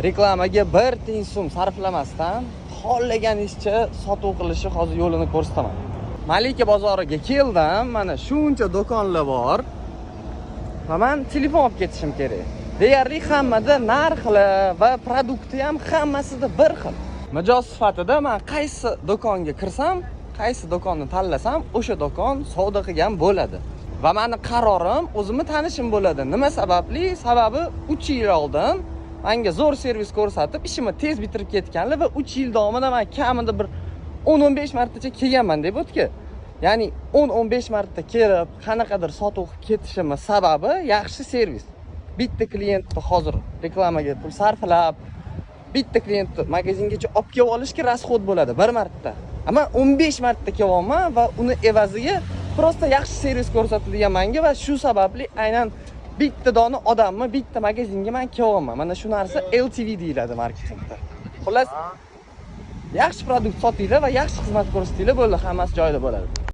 Reklamaga bir tiyin so'm sarflamasdan xohlaganingizcha sotuv qilishni hozir yo'lini ko'rsataman. Malika bozoriga keldim. Mana shuncha do'konlar bor. Va man telefon olib ketishim kerak. Deyarli hammada narxlar va продукт i ham hammasida bir xil. Mijoz sifatida man qaysi do'konga kirsam, qaysi do'konni tanlasam, o'sha do'kon savdo qilgan bo'ladi. Va mani qarorim o'zimni tanishim bo'ladi. Nima sababli? Sababi 3 yil oldin menga zo'r servis ko'rsatib, ishimni tez bitirib ketganlar va 3 yil davomida man kamida bir 10-15 martacha kelganman deb o'tga. Ya'ni 10-15 marta kelib, qanaqadir sotuv qilib ketishimni sababi yaxshi servis. Bitta klientni hozir reklamaga pul sarflab, bitta klientni magazingacha olib kelib olishga расход bo'ladi bir marta. Ammo 15 marta kelyapman va uni evaziga просто yaxshi servis ko'rsatilgan manga va shu sababli aynan bitta dona odamni bitta magazinga man kelyapman. Mana shu narsa LTV deyiladi marketingda. Xullas, yaxshi продукт sotinglar va yaxshi xizmat ko'rsatinglar, bo'ldi, hammasi joyida bo'ladi.